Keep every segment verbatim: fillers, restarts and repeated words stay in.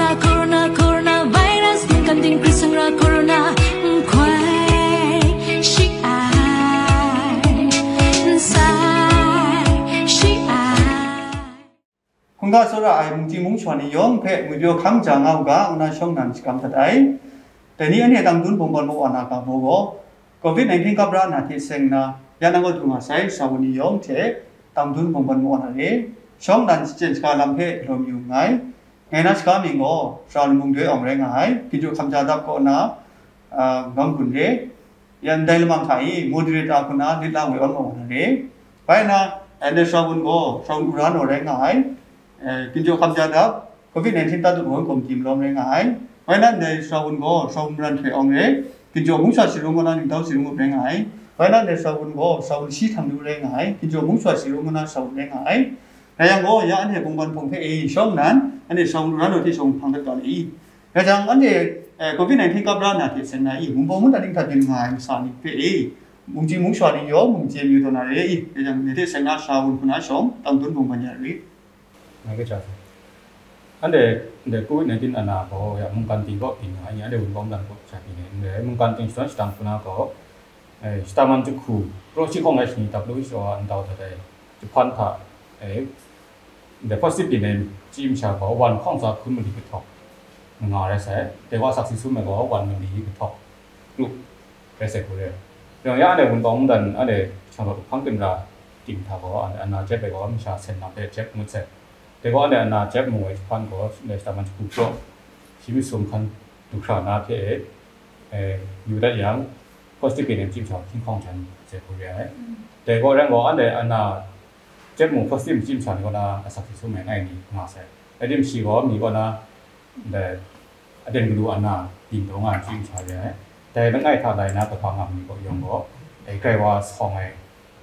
Corona, coronavirus, mungkan ting hprit sangra corona, n hkoi shi ai, n sai shi ai. Hkungga tsawra ai mungchying mungshwa ni yawng hpe ngwipyaw hkang ja nga u ga, ngu na shawng nnan shakram dat ai. Dai ni anhte tangtun bungbawn mawa na ga baw gaw, covid nineteen kap ra na hte seng nna, ya nang kaw du nga sai, sha wun ni yawng hte tangtun bungbawn mawa na re, shawng nnan shachyen shaga lam hpe galaw mayu nngai. Ngai na shaga mying gaw, Sara Wun Mung Doi Awng rai nga ai, Ginjaw Hkamja Dap kaw na, a, Gam Gun re, yan ndai lamang hta i, moderator hku na lit la woi awn mawa na re. Bai nna, ndai Sara Wun gaw, Sara Wun Uran Aw rai nga ai, eh, Ginjaw Hkamja Dap, covid nineteen Tatut Woi Komiti malawm rai nga ai. Bai nna, ndai Sara Wun gaw, Sara Wun Maran Htoi Awng re, Ginjaw Mungshwa Sirung kaw na Ningtau Sirung Up rai nga ai. Bai nna, ndai Sara Wun gaw, Sara Wun Shi Htang Lu rai nga ai, Ginjaw Mungshwa Sirung kaw na Sara Wun rai nga ai. Rai yang gaw, ya anhte bungbawn hpawng hpe e shawng nnan, anhte Sara Wun Uran Aw hte shawng hpang dat ga le i. Rai jang, anhte, eh, covid nineteen kap ra na hte seng na i, mungbaw mung na ning hta byin nga ai masa ni hpe e, mungchying mungshwa ni yawng mung chye mayu taw na re i, rai jang, ngai hte seng na Sara Wun hku na shawng, tangtun bungbawn ya rit. Ngai kaja sa. Anhte, anhte covid nineteen ana gaw, ya, mungkan ting kaw byin nga ai ni, anhte wunpawng dan kaw sha byin ai, anhte mungkan ting shadawn shadang hku na gaw, eh, shata man jahku, kraw shi hkawng rai shani W H O a ntau dat ai jahpan hta, eh, ndai positive byin ai machyi masha gaw, wan hkawng tsa hkun mali kahtawk nga rai sai. Dai wa asak si sum ai gaw, wan mali kahtawk kru rai sai hku re. Yawng ya anhte wunpawng dan, anhte shang rawt hpang ginra ting hta gaw, anhte ana jep ai gaw, masha sen lam hpe jep ngut sai. Dai gaw, anhte ana jep mu ai jahpan gaw, ndai shata man jahku kraw shi masum hkan du hkra na hte e, eh, yu dat yang, positive byin ai machyi masha hkying hkawng jan sai hku re ai. Dai gaw, rai gaw, anhte ana jep mu positive machyi masha ni kaw na asak si sum ai ngai ni nga sai. Rai timung, shi gaw mi kaw na, ndai aten galu ana byin taw nga ai machyi masha re ai. Dai langai hta lai na, kaba ngam ni kaw yawng gaw, dai grai wa sawng ai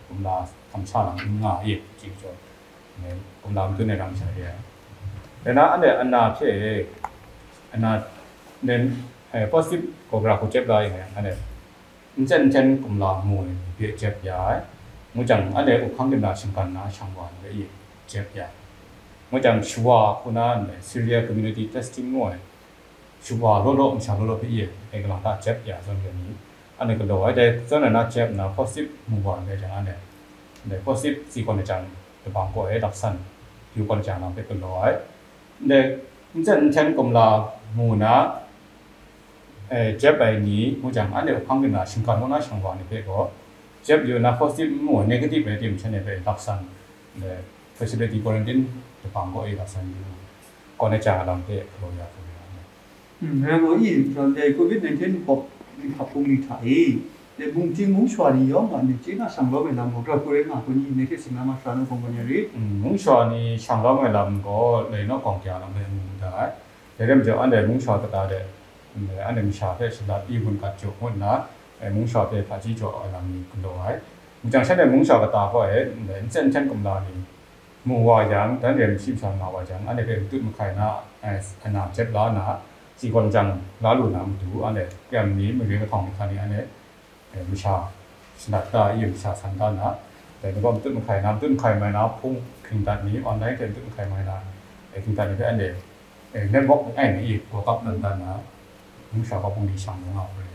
kumla hkam sha lam n nga i, chyi jaw, kumla madun ai lam sha re ai. Dai na, anhte ana hte, ana nen, eh, positive gaw gara hku jep la yu ai, anhte nsen nhten kumla mu ai ni hpe jep ya ai. Ngu jang, anhte up hkang ginra shinggan na shang wa ni hpe e jep ya ai. Ngu jang, shawa hku na ndai serial community testing ngu ai, shawa law law, masha law law hpe e, dai galang hta jep ya zawn re ni, anhte galaw ai. Dai zawn na jep nna positive mu wa ndai jang, anhte ndai positive si gawn ai jang, dabang kaw e laksan yu gawn ai jang, lam hpe galaw ai. Ndai nsen nhten kumla mu na, eh, jep ai ni, ngu jang, anhte up hkang ginra shinggan kaw na shang wa ni hpe gaw, jep yu na positive n mu ai, negative rai tim, shanhte hpe laksan, eh, facility quarantine dabang kaw e laksan yu gawn ai jang, lam hpe galaw ya hku re ai. Hmm, rai gaw i, ndai covid nineteen hpawp dinghkap bungli hta e, dai mungchying mungshwa ni yawng a myit chye na shang lawm ai lam gaw, grau hku rai nga hku ni, ngai hte seng na masha nu bungbawn ya rit. Hmm, mungshwa ni shang lawm ai lam gaw, lai naw gawng kya lam hpe mu da ai. Dai rai majaw, anhte mungshwa kata de, mm, anhte masha hpe shalat i gun gat jaw ngut nna, eh, mungshwa hpe hpaji jaw ai lam ni galaw ai. Ngu jang, shanhte mungshwa kata gaw e, ndai nsen nhten kumla ni mu wa yang, dan re machyi masha nga wa jang, anhte hpe matut mahkai na, eh, ana jep la na, si gawn jang la lu na matu, anhte kayam ni, mare kahtawng ni hkan ni, anhte eh, masha shalat da i, masha san da na, dai ni gaw matut mahkai na, matut mahkai mai na, hpung hkring dat ni, online hte matut mahkai mai na, eh, hkring dat ni hpe anhte, eh, network langai mi i, gawkap dan dan na, mungshwa gaw bungli shang nga ai.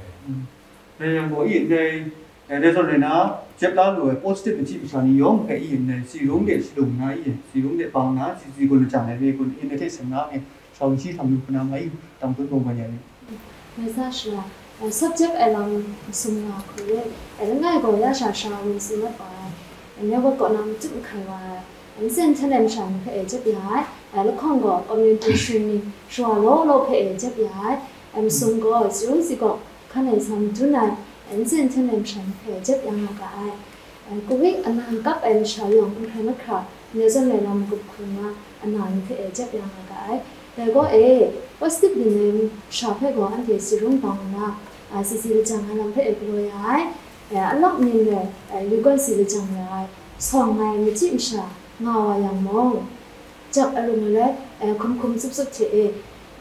Dai yang gaw i, ndai, eh, dai zawn rai na, jep la lu ai positive machyi masha ni yawng hpe i, ndai si rung de shalung na i, si rung de bang na, si si gun lajang ai re gun i, ndai hte seng na e, Shawng shi htam lu hku na mai, tangtun bungbawn ya rit. Mai sa sha, eh, subject ai lam sum nga hku re, eh, langai gaw ya sha sha wun si mat wa ai, eh, network kaw na matut mahkai wa ai, eh, nsen hten ai masha ni hpe e jep ya ai, eh, lahkawng gaw community shing ni shawa law law hpe e jep ya ai, eh, masum gaw si rung si gaw hkan ai sa madun ai, eh, nsen hten ai masha ni hpe e jep ya nga ga ai. Covid ana kap ai masha yawng n hkrai mahkra, ndai zawn rai na magup hku na ana ni hpe e jep ya nga ga ai. Dai gaw e, positive byin ai masha hpe gaw anhte si rung bang nna, a, si si lajang ai lam hpe e galaw ya ai. A, alak nin rai, a, yu gawn si lajang ya ai, sawng ai machyi masha nga wa yang mung, jap arung alai, eh, hkum hkum tsup tsup hte e,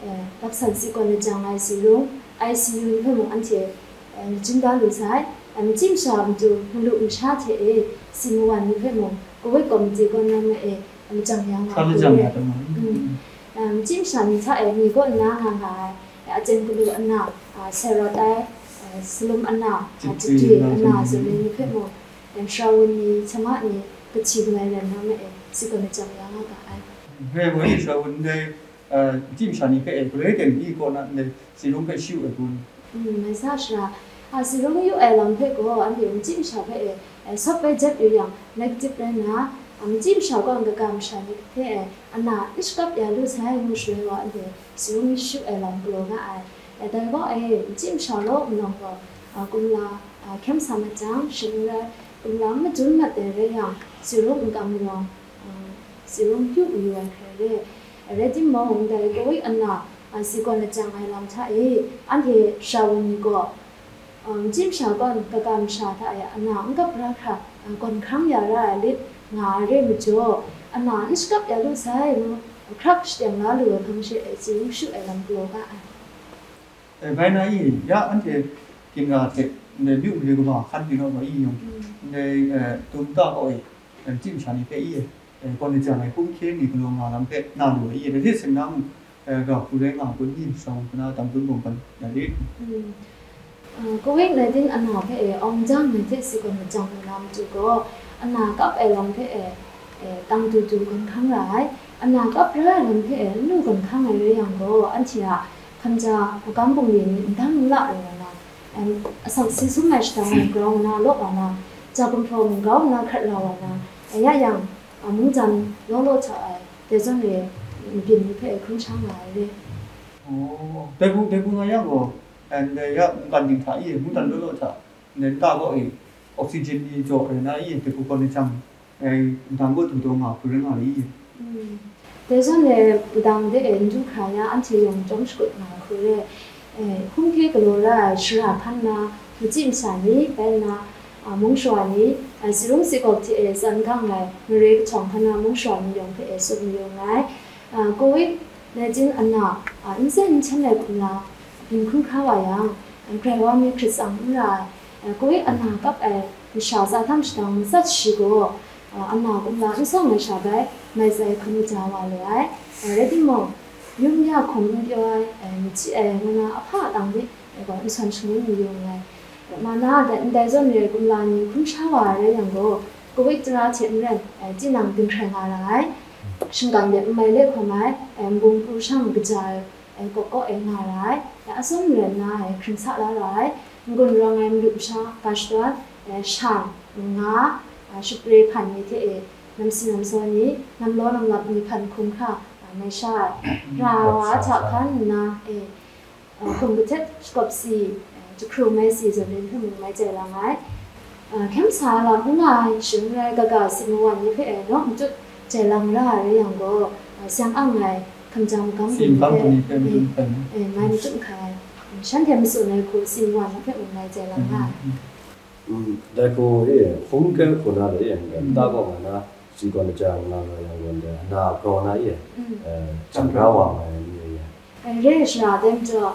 eh, laksan si gawn lajang ai si rung, I C U ni hpe mung anhte, eh, chyen da lu sai, eh, machyi masha matu malu masha hte e, si mawan ni hpe mung, Covid committee kaw na ma e, eh, majang ya nga Hkra ai lajang hku ya re. Tamai. Mm. Machyi masha ni hta e mi kaw nna nga nga ai, aten galu ana, a, serot ai, a, salum ana, a, chikri ana, zawn ni hpe mung, a, shawun ni, chama ni, kahti galai rai nna ma e, si gaw lajang ya nga ga ai. Rai woi, shawun ndai, a, machyi masha ni hpe e, galoi ten mi kaw na ndai, si rung hpe shi u ai kun. Mm, mai sa shara, a, si rung yu ai lam hpe gaw, anhte machyi masha hpe e, e, sawp bai jep yu yang, negative rai nna, a, machyi masha gaw, kaga masha ni hpe e, ana n shakap ya lu sai ngu shaloi gaw, anhte si rung yu ai lam galaw nga ai. E, dai gaw e, machyi masha law nlang gaw, a, kumla, a, hkyen sa mat jang, shing n rai, kumla n madun mat ai rai yang, si rung n kam yawng, a, si rung yu mayu ai hkrai re. Rai timung, dai kawi ana, a, si gaw lajang ai lam hta e, anhte shawun ni gaw, a, machyi masha gaw kaga masha hta e ana n kap ra hkra, a, gawn hkrang ya ra ai lit nga ai re majaw, ana n shakap ya lu sai ngu, hkrak shateng la lu ai hkang she e, si rung yu ai lam galaw ga ai. E, bai na i, ya anhte ginra hte ndai myu mare kaba hkan byin ai wa i yawng, ndai, e, dum ta kaw e, e, machyi masha ni hpe i, e, gawn lajang ai hkum hkye ni galaw nga lam hpe na lu ai i, rai hte seng na mung, e, ga hku rai nga ai kun ni, shawng hku na dam dum bawng hkan na lit. Mm. A, covid nineteen ana hpe e, awng jang ai hte si gaw lajang ai lam matu gaw, ana kap ai lam hpe e, e, tang du du gawn hkang ra ai, ana kap ra ai lam hpe e, n lu gawn hkang ai rai yang gaw, anhte a hkamja magam bungli ni n dang n la ai wa na, em, asak si sum ai shadang mung grau nna law wa na, ja gumhpraw mung grau nna hkrat la wa na, e, ya yang, a, mungdan law law hta ai, dai zawn e, mabyin ni hpe e hkrum sha nga ai re. Oh, dai hku, dai hku nga yang gaw, em, dai ya mungkan ting hta i, mungdan law law hta, ndai nta kaw e, oxygen ni jaw ai na i, dai hku gawn lajang, e, ndang gaw du taw nga hku rai nga ai i. Mm. Dai zawn e, wudang de e n du hkra ya, anhte yawng chyawm shakut nga ai hku re. E, hkum hkye galaw ra ai shara hkan na, machyi masha ni, bai nna, a, mung shawa ni, a, si rung si gawk hte e tsan gang ai, mare kahtawng hkan na mung shawa ni yawng hpe e tsun mayu nngai. A, covid nineteen ana, a, n sen n hten ai hkum la, byin hkrum hkra wa yang, a, grai wa mi hkrit tsang n ra ai, a, covid ana kap ai masha za htam shadang matsat shi gaw, a, ana kumla n sawng ai sha bai, mai tsai hkam kaja wa lu ai. A, rai timung, yum ya hkum n pyaw ai, a, machyi ai ngu na ahpa a tang hte, e gaw, n sawn shangun mayu nngai. Ma na, ndai, ndai zawn re ai kumla ni hkrum sha wa ai rai yang gaw, covid tara hte n rai, e, tinang dinghkrai nga ra ai. Shingkang de n mai le hkawm ai, e, nbung pru shang kaja ai, e, kaw kaw e nga ra ai. E, atsawm rai nna, e, hkring sa la ra ai. N-gun rawng ai malu masha, ga shadawn, e, shan, nga, a, shupre hpan ni hte e, namsi namsaw ni, namlaw namlap ni hpan hkrum hkra, a, mai sha ai. Ra wa hta hkan nna, e, a, hkum kahtet shakawp si, a, jahkru mai si zawn ni hpe mung mai chye lang ai. A, hkyen sa lam n nga ai, shing n rai, kaga si mawan ni hpe, e, nawk matut chye lang ra ai rai yang gaw, a, seng ang ai hkamjang magam si bungli hpe, e, e, mai matut hkai ai. Shanhte matsun ai hku si mawan ni hpe mung mai chye lang nga ai. Mm, dai hku e, hkum hkye hku na de e, mm, nta kaw nga na, si gawn lajang nga nga yang gaw de, na grau na e, mm, e, hkam ra wa nga ai ni e. E, re ai shara dai majaw,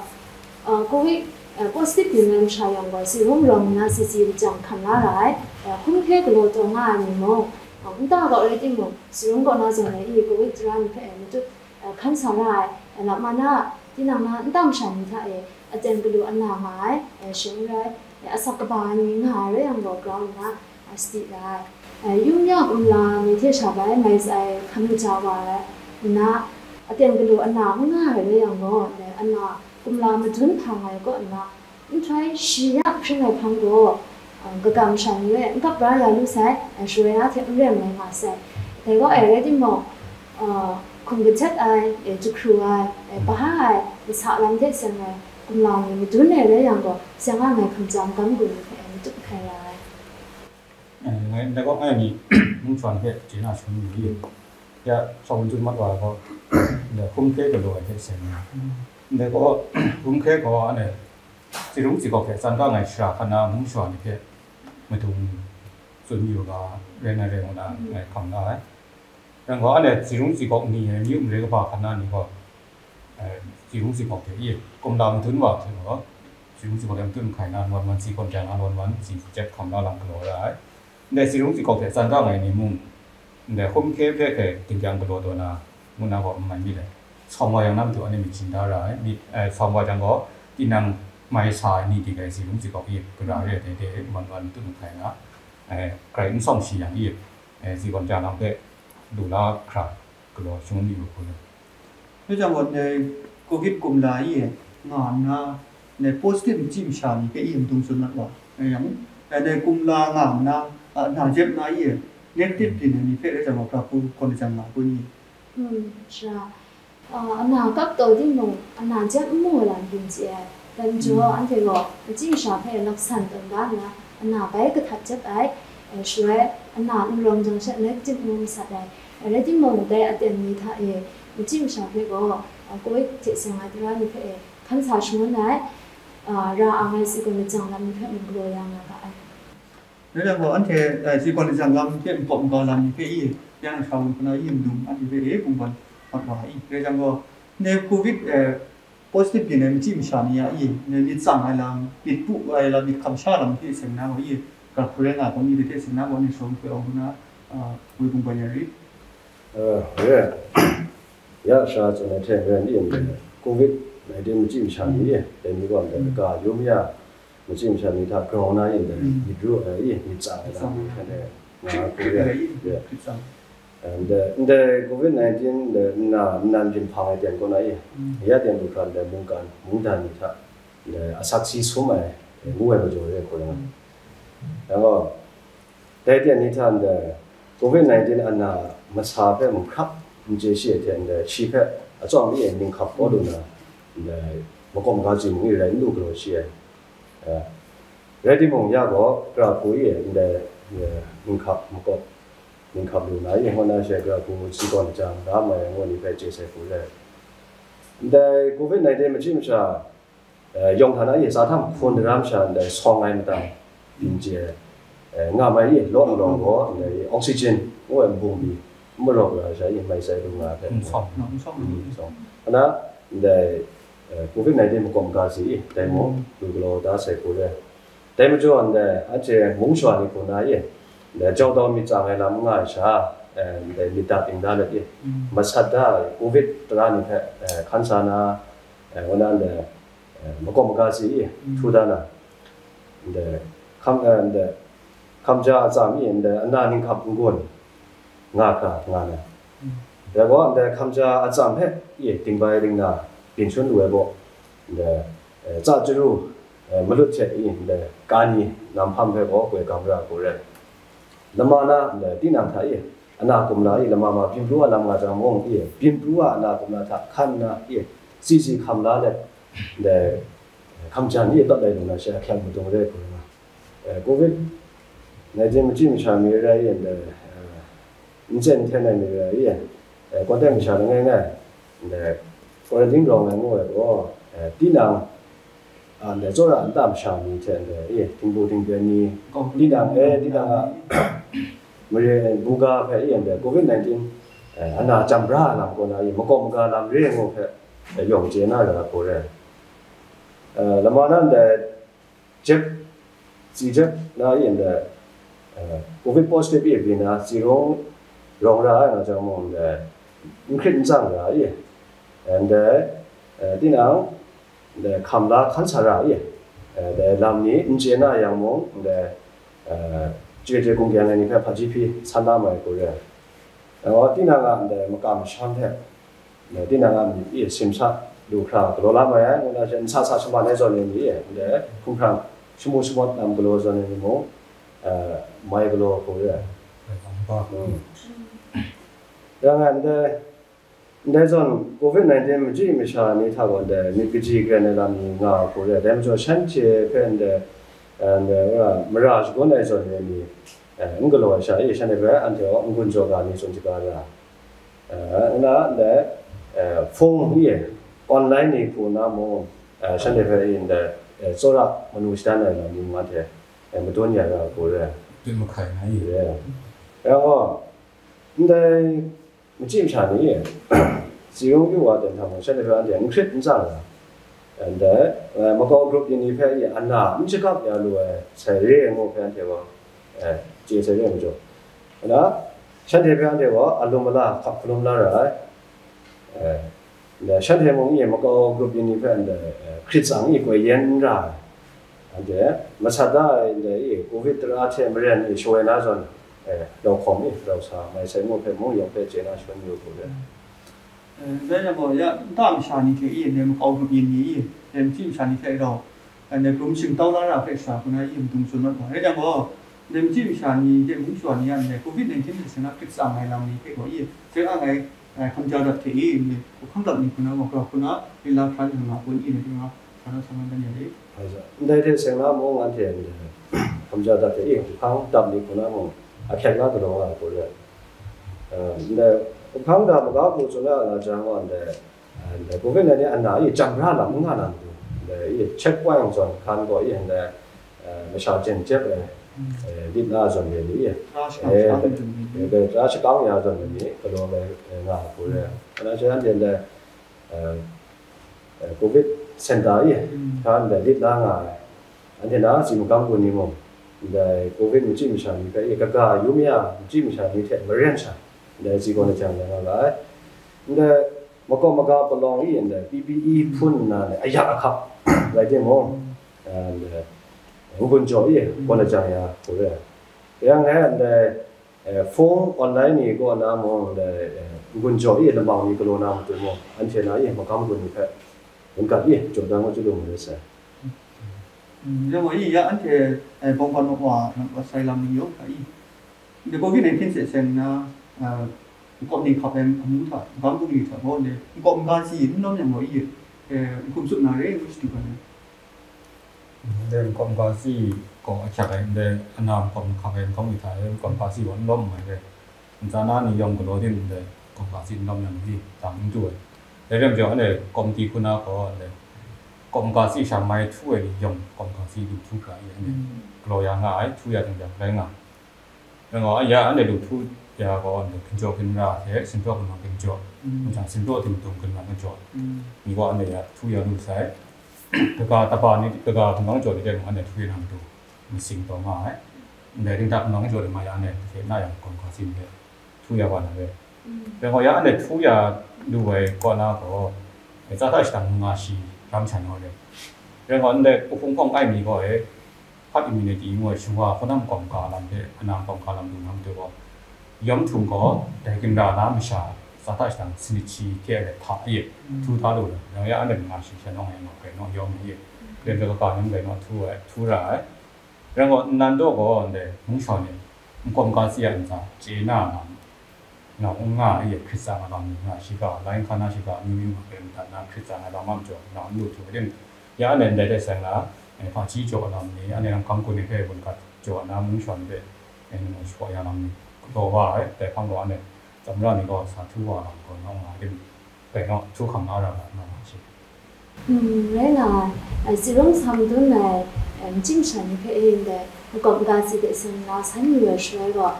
a, covid, a, positive byin ai masha yang gaw, si rung rawng nna si si lajang hkam la ra ai, a, hkum hkye galaw taw nga ai ni mung, a, nta kaw rai timung, si rung kaw na zawn ai i, covid tara ni hpe e matut, a, hkan sa ra ai, a, lap ma na, tinang na nta masha ni hta e, aten galu ana nga ai, e, shing n rai, e, asak kaba ai ni nga ai rai yang gaw, grau nna, a, sadi ra ai. E, yum ya kumla ni hte sha bai mai tsai hkam kaja wa ai, nna, aten galu ana n nga ai rai yang gaw, e, ana kumla madun hpang ai kaw nna, nhtoi shi ya hpring ai hpang gaw, a, kaga masha ni e n kap ra ya lu sai, a, shaloi na hte n rem rai nga sai. Dai gaw e rai timung, a, hkum kahtet ai, e, jahkru ai, e, bahai ai, masa lam hte seng ai, kumla ni madun e rai yang gaw, seng ang ai hkamjang magam gun ni hpe, e, matut hkai ra ai. E, ngai, ndai gaw ngai ni mung shawa ni hpe chye na shangun mi, ya, shawng n tsun mat wa ai gaw, ndai hkum hkye galaw ai hte seng nga. Ndai gaw, hkum hkye gaw, anhte, si rung si gawk hte tsan gang ai shara hkan na mung shawa ni hpe madung tsun yu ga, rai ngai rai ngu na ngai hkam la ai. Rai gaw, anhte si rung si gawk ni, myu mare kaba hkan na ni gaw, e, si rung si gawk hte i, kumla madun wa hte gaw, si rung si gawk hte madun hkai na, lawan wan si gawn jang na, lawan wan si jep hkam la lam galaw ra ai. Ndai si rung si gawk hte tsan gang ai ni mung, ndai hkum hkye hpe hkai ginjang galaw taw na, ngu na gaw n mai mi le. Tsawm wa yang na matu anhte myit chyin da ra ai, myit, eh, tsawm wa jang gaw, tinang mai sa ai ni ting rai, zi lung zi gawk i, gara re ai dai de, wan wan tut hkai nga, eh, grai n tsawm shi yang i, eh, zi gawn ja lam hpe lu la hkra galaw shangun yu hku le. Dai jang gaw, dai covid kumla i nga nna, dai positive machyi masha ni hpe i madung tsun mat wa. Dai yang, dai kumla nga nna, a, na jep na i negative byin ai ni hpe dai jang gaw, hkra hku gawn lajang nga kun i? Hmm, sha. A, ana kap taw timung, ana jep n mu ai lam byin chye ai. Dai majaw, anhte gaw machyi masha hpe laksan tawn da nna, ana bai kahtat jep ai, e, shaloi ana n rawng jang she negative mu masat ai. Rai timung, dai aten ni hta e, machyi masha hpe gaw, a, covid hte seng ai tara ni hpe e, hkan sa shangun ai, a, ra ang ai si gaw lajang lam ni hpe mung galaw ya nga ga ai. Rai yang gaw, anhte, eh, si gawn lajang lam hte makawp maga lam ni hpe i, yang sha wun hpuna i madung anhte hpe e kungdawn mat wa i. Rai yang gaw, ndai covid, eh, positive byin ai machyi masha ni a i, ndai myit tsang ai lam, myit pu ai lam, myit hkam sha lam hte seng na gaw i, ga hkru rai nga gaw, ni hte seng na gaw, ni shawng hpe awng hpuna, ah, woi kungdawn ya rit. Eh, ya. Ya sha tsun ai hte maren i, covid nineteen machyi masha ni, dai ni gaw ndai kaga yum ya, machyi masha ni hta grau na i, dai myit ru ai i, myit tsang ai lam ni hte nga hku ya. Ndai, ndai covid nineteen ndai nna nnan byin hpang ai ten kaw na i, ya ten lu hkra ndai mungkan, mungdan ni hta ndai asak si sum ai, ngu ai majaw re hku rai nga. Yang gaw, dai ten ni hta ndai covid nineteen ana masa hpe mahkrap n chye shi ai hte ndai shi hpe atsawm e ninghkap kau lu na, ndai makawp maga chyu mung e rai n lu galaw shi ai. Eh, rai timung, ya gaw, gara hku e ndai, eh, ninghkap makawp, ninghkap lu na e, ngu na she gara hku si gawn jang, ga mai ai ngu ni hpe chye sai hku rai. Ndai covid nineteen machyi masha, eh, yawng hta na e sa htam hkun daram sha ndai sawng ai matang byin chye, eh, nga mai e, law malawng gaw ndai oxygen ngu ai nbung pyi n maraw gara sha e mai sai lu nga ai hpe, mm, sawng. Mm, sawng. Ana, ndai, eh, covid nineteen makawp maga si i, dai mung lu galaw da sai hku rai. Dai majaw ndai, anhte mung shawa ni hku na e, ndai jau dau myit tsang ai lam n nga ai sha, eh, ndai myit da ting da let e, masat da ai covid tara ni hpe, eh, hkan sa na, eh, ngu na ndai, eh, makawp maga si i, htu da na, ndai hkam, eh, ndai hkamja atsam e, ndai ana ninghkap n-gun nga hkra nga na. Dai gaw, ndai hkamja atsam hpe e dingbai dingna byin shangun lu ai gaw, ndai, eh, tsa chyaru, eh, malut hte e ndai kani nam hpam hpe gaw goi gam ra hku rai. Lama na ndai tinang hta e, ana kumla e lama ma byin pru a lam nga jang mung e, byin pru a ana kumla hta hkan nna e, si si hkam la let, ndai hkamja ni e pawt lai lu na, shi ahkyak madung re hku rai nga. Eh, covid nineteen machyi masha mi rai e ndai, eh, n tsen hten ai mi rai e, eh, kawt ai masha langai ngai, ndai quarantine rawng ai ngu ai gaw, eh, tinang, a, ndai tsawra nta masha ni hte ndai, e, htingbu htingpyen ni, tinang, e, tinang a mare buga hpe e ndai covid nineteen, eh, ana chyam bra ai lam kaw na e, makawp maga lam re ai ngu hpe, eh, yawng chye na ra hku rai. Eh, lama na ndai jep, tsi jep na e ndai, eh, covid positive e byin na, tsi rawng, rawng ra ai nga jang mung ndai, n hkrit n tsang ra e, ndai, eh, tinang, ndai hkam la hkan sa ra e, eh, ndai lam ni n chye na yang mung, ndai, eh, chye chye kungkyang ai ni hpe hpaji hpyi san na mai hku rai. Dai gaw, tinang a ndai makam masham hte, ndai tinang a myit e simsa lu hkra galaw la mai ai, ngu na she, nsa sa shaman ai zawn e ni e, ndai hkumhkrang shamu shamawt lam galaw zawn e ni mung, eh, mai galaw hku re ai. Mm. Yang e, ndai, ndai zawn covid nineteen machyi masha ni hta gaw ndai myit kaji karen ai lam ni nga hku re ai. Dai majaw, shanhte hpe ndai, eh, ndai, mara, mara shagun ai zawn e ni, eh, n galaw ai sha e, shanhte hpe anhte gaw n-gun jaw ga ni tsun shaga ra. Eh, nna ndai, eh, hpung e, online ni hku na mung, eh, shanhte hpe e ndai, eh, tsawra manu shadan ai lam ni mung anhte, eh, madun ya ra hku re ai. Dun mahkai na i re ai. Yang gaw, ndai machyi masha ni, tsi rung yu wa ten hta mung, shanhte hpe anhte n hkrit n tsang ra. Ndai, eh, makau grup yin ni hpe e ana n shakap ya lu ai sai re ai ngu hpe anhte gaw, eh, chye sai re ai majaw, nna, shanhte hpe anhte gaw alum ala hkap hkalum la ra ai. Eh, Ndai shanhte mung e makau grup yin ni hpe ndai, eh, hkrit tsang e koi yen n ra ai. Anhte masat da ai ndai e covid tara hte maren e shawoi na zawn, eh, rau hkawm e rau sa mai sai mu hpe mung yawng hpe chye na shawn yu hku re. Eh, dai yang gaw, ya nta masha ni hte e, ndai makau grup yin ni e, ndai machyi masha ni hte rau, eh, ndai hkrum shingtau la ra hpe sha hku na e, madung tsun mat wa. Rai yang gaw, ndai machyi masha ni hte mung shawa ni a ndai covid nineteen hte seng na hkrit tsang ai lam ni hpe gaw e, seng ang ai, eh, hkamja dap hte e, ndai hkang dap ni hku na gaw, grau hku na, lila hkra ni nga kun e, ndai hte nga, sa na sa man dan ya le. Ndai hte seng na mung anhte ndai hkamja dap hte e, hkang dap ni hku na mung, ahkyek la galaw nga ai hku re. Eh, ndai hkang dap maga hku tsun na nga jang gaw, ndai, eh, ndai covid nineteen ana e chyam ra lam n nga na matu, ndai e checkpoint zawn hkan gaw e ndai, eh, masha jen jep ai, eh, lit na zawn re ni e, Tara shakang eh, shakang dai, dai, tara shakang ya zawn re ni galaw ai, eh, nga ai hku re. Ana she anhte ndai, eh, eh, covid center e, hkan ndai lit la nga ai. Anhte na si makam gun ni mung, ndai covid machyi masha ni hpe e kaga yu mi a machyi masha ni hte maren sha, ndai si gaw lajang ya nga ga ai. Ndai makau maga palawng e ndai P P E hpun nna ndai ayak ahkap rai timung, eh, ndai n-gun jaw e gaw lajang ya hku re. Yang ngai ndai, eh, phone online ni kaw na mung, ndai, eh, n-gun jaw e lamang ni galaw na matu mung, anhte na e makam gun ni hpe mungkan e jaw dan ngu chyalu mu rai sai. Mm, ya gaw, i, ya anhte, eh, bawng hpan wa, wa sai lam ni yawng hta i, ndai covid nineteen hte seng na, eh, nkawp ni hkap ai amu hta, bang bungli hta gaw, ndai nkawp nka si n lawm yang gaw, i, eh, n hkum tsun na re ngu shadu ga ai. Ndai nkawp nka si gaw ahkyak ai, ndai ana nkawp ni hkap ai nkawp ni hta e nkawp nka si gaw n lawm ai re. Ntsa na ni yawng galaw tim ndai nkawp nka si n lawm yang ni dang n du ai. Dai rai majaw, anhte komiti hku na gaw, ndai nkawp nka si sha mai htu ai ni yawng nkawp nka si lu htu hkra i, anhte galaw ya nga ai, htu ya jang jang rai nga ai. Rai nga, ya anhte lu htu ya gaw, anhte hkinjaw hkinra hte sinpraw hkinwang hkinjaw, mm, hkinjang sinpraw htingtung hkinwang hkinjaw, mm, ni gaw anhte ya htu ya lu sai. Kaga taba ni, kaga hkinwang jaw ni hte mung anhte htu ya na matu, masing taw nga ai. Ndai dingda hkinwang hkinjaw ni ma ya anhte hte na yang, hkawm hkawm sin hte htu ya wa na re. Mm. Rai gaw, ya anhte htu ya lu ai kaw na gaw, tsa hta shadang nga shi ram sha naw re. Rai gaw, ndai uhpung hpawng ai mi gaw e, herd immunity ngu ai shawa hkaw na makawm ga lam hte, ana makawm ga lam lu na matu gaw, yawm htum gaw dai ginra na masha tsa hta shadang sanit shi hte ai hta e, mm, htu hta lu ai, nang ya anhte manga shi sha nawng ai nga hkrai naw yawm ai e, mm, glen hkra kaga ni hkrai naw htu ai, htu ra ai. Rai gaw, nnan daw gaw ndai mung shawa ni, nkawm ga si ai ntsa chye na lam, Nau n nga ai hkrit tsang ai lam ni nga shiga, lai n hkan na shiga, amyu myu nga hpe madat na hkrit tsang ai lam a majaw, nau n lu htu ai tim, ya anhte ndai hte seng na, eh, hpaji jaw ai lam ni, anhte nang hkam hkun ni hpe wungat jaw na mung shawa ni hpe, eh, nang shawa ya lam ni, galaw wa ai, dai hpang gaw anhte tsawmra ni gaw sa htu wa lam gaw nau nga ai tim, dai naw, htu hkam na ra ga, nau nga shi. Mm, rai nga ai, eh, tsi rung sa madun ai, eh, machyi masha ni hpe e ndai, makawp maga si de seng na san yu ai shaloi gaw,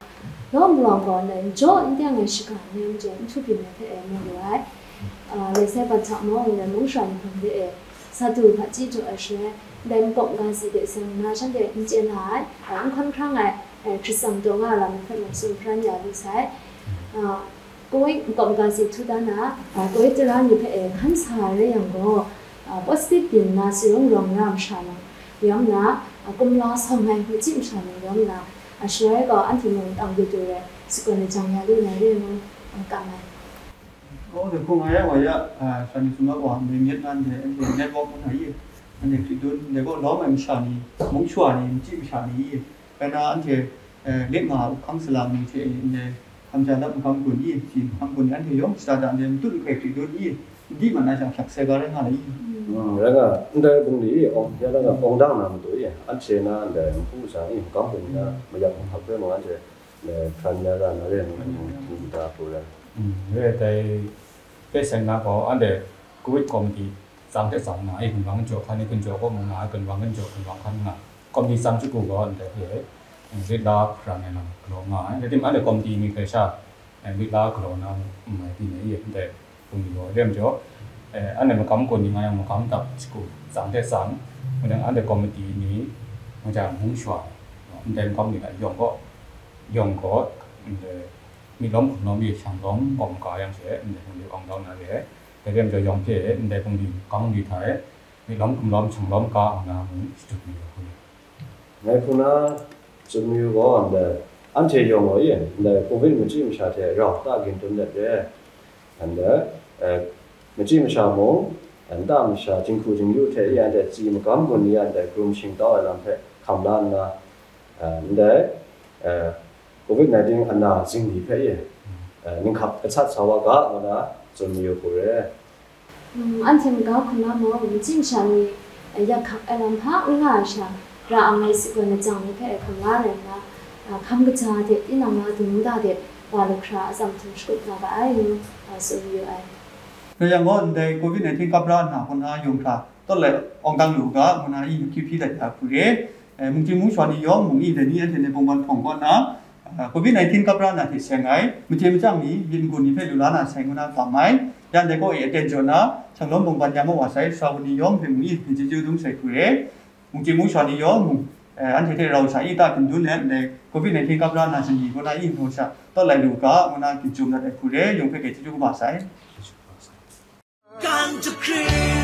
lawm lawm gaw ndai n jaw n teng ai shiga ni majaw n htu byin ai hpe e mu lu ai. Ah, lai sai bat hta mung, ndai mung shara ni hpang de e, sa du hpaji jaw ai shaloi, ndai makawp maga si de seng na shanhte n chye na ai, eh, n hkan hkrang ai, eh, hkrit tsang taw nga ai lam ni hpe mung tsun hparan ya lu sai. Ah, Covid nkawm ga si htu dan a, ah, Covid tara ni hpe, eh, hkan sa ai rai yang gaw, ah, positive byin nna si rung rawng ra masha yang, yawm na, ah, kumla sawng ai machyi masha ni yawm na, ah, shaloi gaw anhte mung tang du du rai, sagawn ai jang ya lu na re ngu, ah, kam ai. Oh, dai hku nga yang wa ya, ah, sha ni sumlawt wa, ndai myit nan dai, anhte network ngu na i, anhte hkrit dun, dai gaw lawm ai masha ni, mung shawa ni, machyi masha ni i, bai na anhte, eh, lit nga a hkang salang ni hte ndai hkamja dap makam gun i, si makam gun i, anhte yawng shada da ndai matut nhkai hkrit dun i, n di mat na sha hkyak sai ga rai nga ai i. Mm, rai nga, ndai bungli i, awng, ya rai nga, awng dang na matu i, anhte na ndai nhpu sha i, makam gun na, mm, mayak mahkap hpe mung anhte, ndai hpran ya ra na re, mm, mm, da hku rai. Mm, re dai hpe seng na gaw, anhte Covid committee tsang hte tsang nga ai, ginwang jaw hkan ai, ginjaw kaw mung nga ai, ginwang ginjaw, ginwang hkan nga ai, komiti tsang shagu gaw ndai hpe, lit la hparan ai lam galaw nga ai. Rai timung, anhte komiti ni hkrai sha, eh, lit la galaw na n mai byin ai, ndai bungli gaw. Rai majaw, eh, anhte makam gun ni nga yang, makam dap shagu tsang hte tsang, mung dang anhte komiti ni, mung jang mung shawa, ndai makam ni hta yawng gaw, yawng gaw, ndai myit lawm hkum lawm e shang lawm gawm ga yang she, ndai hpung de awng dau na re ai. Dai ram jaw yawng hte ndai bungli, kang bungli hta e, myi lawm, hkum lawm, hkyang lawm ga nna mung shadut mayu ai hku ni. Ngai hku na tsun mayu gaw, ndai anhte yawng gaw e, ndai covid machyi masha hte rau ta gin dun let re, ndai, eh, machyi masha mung, nta masha, jinghku jingyu hte e, anhte tsi magam gun ni a ndai grum shingtau ai lam hpe hkam la nna, eh, ndai, eh, covid nineteen ana zingli hpe e, eh, ninghkap gasat sa wa ga, ngu na tsun mayu hku re. Mm, anhte maga hku na mung, machyi masha ni, eh, yak hkak ai lam hpa n nga ai sha, ra ang ai sagun lajang ni hpe hkam la rai nna, ah, hkam kaja hte tinang na dum nta de wa lu hkra atsam htum shakut nga ga ai ngu, ah, tsun mayu ai. Rai yang gaw, ndai covid nineteen kap ra nna hku na yawng hkra tawt lai awng dang lu u ga, ngu na i hkyu hpyi dat ya hku re. Eh, mungchying mungshwa ni yawng mung i dai ni anhte ndai bungban hpawng kaw nna, ah, covid nineteen kap ra na hte seng ai, machye machyang ni, myit n-gun ni hpe lu la na sai ngu na kam ai. Ya ndai kaw e aten jaw na, hkyang lawm bungban ya maw wa sai, sara wa ni yawng hpe mung i hpyi chyeju dum sai hku re. Mungchying mungshwa ni yawng mung, eh, anhte hte rau sa i ta hkindun let ndai covid nineteen kap ra na shani kaw na i nhtawm sha tawt lai lu u ga, ngu na ginjum dat ai hku re, yawng hpe hkye chyeju kaba sai. Kan jahkring